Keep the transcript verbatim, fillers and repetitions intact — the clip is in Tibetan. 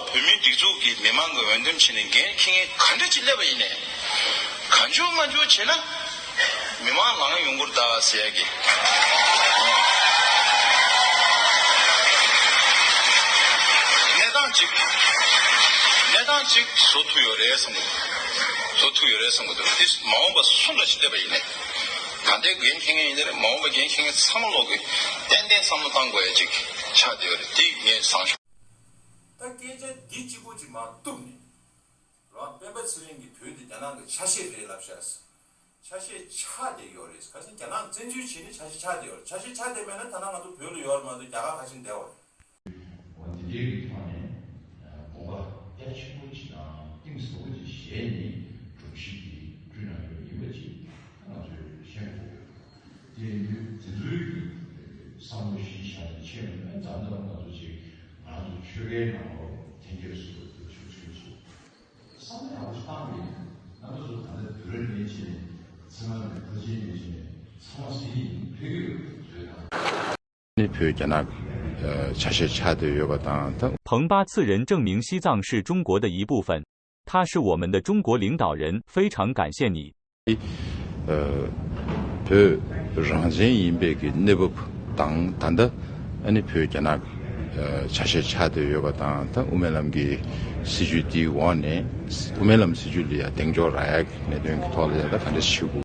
བོད་མིའི་སྒྲིག་འཛུགས་ཀྱི་མི་མང་གི་འོས་འདེམས་བྱས་ནས་འགན་འཁྱེར་མཁན་ག་འདྲ་ཅིག་སླེབས་པ་ཡིན་ནའི། གང་བྱུང་མང་བྱུང་བྱས་ན་མི་མང་ལངས་ཡོང་གི་རེད་ད་ཟེར་ཡ་གི་གནས་སྟངས་ཅིག་གནས་སྟངས་ཅིག་བཟོ་ཐུབ་ཡོད་རེད་བསམ་གི་འདུག་བཟོ་ཐུབ་ཡོད་རེད་བསམ་གི་འདུག་དེ་མ་འོངས་པ་སུ་འདྲ་ཞིག་སླེབས་པ་ཡིན་ནའི། ད་ལྟའི་འགན་འཁྱེར་མཁན་ཡིན་ནའི་རེད། མ་འོངས་པ་འགན་འཁྱེར་མཁན་ཚང་མ་ལོག་གི་ཏན་ཏན་བསམ་བློ་བཏང་དགོས་ཡ་ཅིག་ཆགས་བསྡད་ཡོད་རེད། དེ་ངས་བཟང་ཤོས། ད་སྐད་ཆ་འདི་གཅིག་པོ་ཅིག་མར་གཏུབ་ནས། རང་སྤེན་པ་ཚེ་རིང་གིས་བོད་འདི་རྒྱ་ནག་གི་ཆ་ཤས་རེད་ལབ་ཤག་ཆ་ཤས་ཆགས་བསྡད་ཡོད་རེད། ག་ཚོད་རྒྱ་ནག་བཙན་འཛུལ་བྱས་ནས་ཆ་ཤས་ཆགས་བསྡད་ཡོད་རེད། ཆ་ཤས་ཆགས་བསྡད་མེད་ན་ད་ལྟ་ང་ཚོ་བོད་ལ་ཡོད་རེད་མ་གཏོགས་རྒྱ་གར་ཁ་ཕྱིར་བསྡད་ཡོད་རེད། འོ་འདི་འདྲའི་གི་ཐོག་ནས་དགོངས་པ་རྒྱ་ཆེན་པོ་ཅིག་དང་གཏིང་ཟབ་པོ་ཅིག་བཞེས་ནས་སྒྲོམ་གཞི་འདི་བསྐྲུན་གནང་ཡོད་ཡིན་པ་ཅིག་ང་ཚོས་ཤེས་དགོས་ཡོད། དེ་ཡིན་དུས་དེ་ཚོའི་གི་བསམ་བློ་གཞི་བཞག་ནས་བྱས་པ་ཡིན་ན་འཛམ་བུ་གླིང་ང་ཚོ་ཅིག་ང་ཚོ་ཆོལ་ཁའི་ནང་ལོགས་འཐེན་འཁྱེར་བཟོ་འདྲ་ཆུང་ཆུང་ཚོ་བསམ་བློ་ཡག་པོ་ཞིག་བཏང་བ་ཡིན་ན། ང་ཚོ་ད་ལྟ་བོད་རིགས་ནས་བྱས་ནས་ཚེ་དབང་ནས་ཕར་ཕྱིན་ནས་བྱས་ནས་ཚང་མ་ཟིན་ཡིན་ཕེབས་ཀྱི་ཡོད་བཟོས་དང་། ནི་བོད་རྒྱ་ནག་ཆ་ཤས་ཆགས་བསྡད་ཡོད་པ་དང་ད། 彭巴次仁证明西藏是中国的一部分，他是我们的中国领导人，非常感谢你。 ཨ་བོད་རང་བཙན་ཡིན་པའི་གི་གནས་བབ་དང་ད་ལྟ་ཨ་ནི་བོད་རྒྱ་ནག་ཨ་ཆ་ཤས་ཆགས་བསྡད་ཡོད་པ་དང་ད་དབུ་མའི་ལམ་གྱི་སྲིད་བྱུས་དེའི་འོག་ནས་དབུ་མའི་ལམ་སྲིད་བྱུས་ལ་ཡང་གདེང་འཇོག་རག་ཡག་གི་གནད་དོན་གྱི་ཐོག་ལ་ཡང་ད་ག་འདྲ་ཞིག་དགོས།